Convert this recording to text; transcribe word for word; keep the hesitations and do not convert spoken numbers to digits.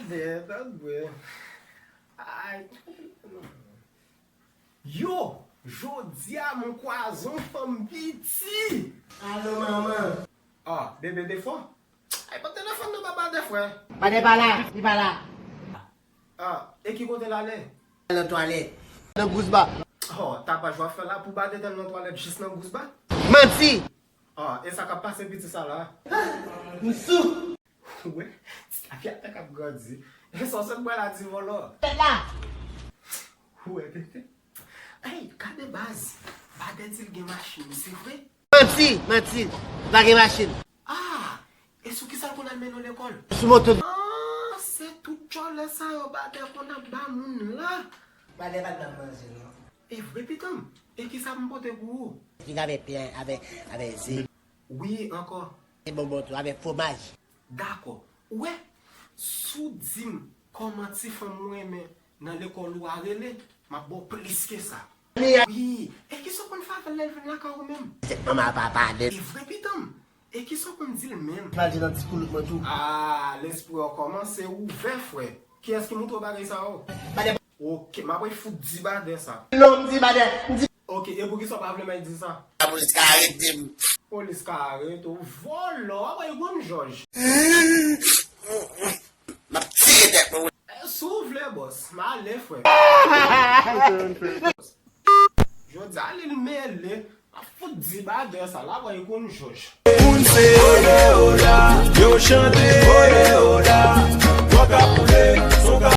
Dèyè tan bwè. Ay. Yo, jodi a m kwaze yon fanm piti. Alo, manman. Ah, bebe te fò. Ay, pran telefòn nan, papa de frè. Badè pa la, li pa la. Ah, e ki kote l ale? Nan twalèt. Nan gous ba. Oh, tapaj w ap fè la pou Badè t al nan twalèt jis nan gous ba? Manti! Ah, e sa k ap pase piti sa la? M sou. Ou wè, ti lapyata k ap grandi. E sa w sot bwè la di vòlò. Fè la. Ou wè, tete. Ey, gade baz. Badè di l gen machin, se vre? Manti, manti. Pa gen machin. Ah, e sou kisa l konn al mennen w lekòl? Sou moto. Ah, se tout tchòlè sa yo Badè konn ap ba moun la. Badè pa t ban m manje, non. E vre, pitanm? E kisa m pote pou ou? Vin avèk pen, avèk, avèk ze. Wi, ankò. E bonbon tou, avèk fwomaj. Dakò. Ou wè, si w di m kòman ti fanm ou renmen nan lekòl ou a rele, m ap ba w plis ke sa. Wi, e kisa w konn fè avè l lè l vin lakay ou menm? Manman pa pale. E vre, pitanm? E kisa w konn di l menm? Pale nan ti koulout mwen tou. Ah, lespri w kòmanse ouvè, frè. Kiyès ki montre w bagay sa yo? Badè. Ok, m ap fout di Badè sa. Non, m di Badè. M di. Ok, e poukisa w pa vle m di sa? Lapolis ka arete m. Polis ka arete w. Vòlò, w ap wè yon grann jòj. M ap tire tèt mwen. E, si w vle, bòs, m ale, frè. Jodi a, li mele. M ap fout di Badè sa, la, w ap wè yon grann jòj. Moun se ole ola, yo chante ole ola, vò ka boule.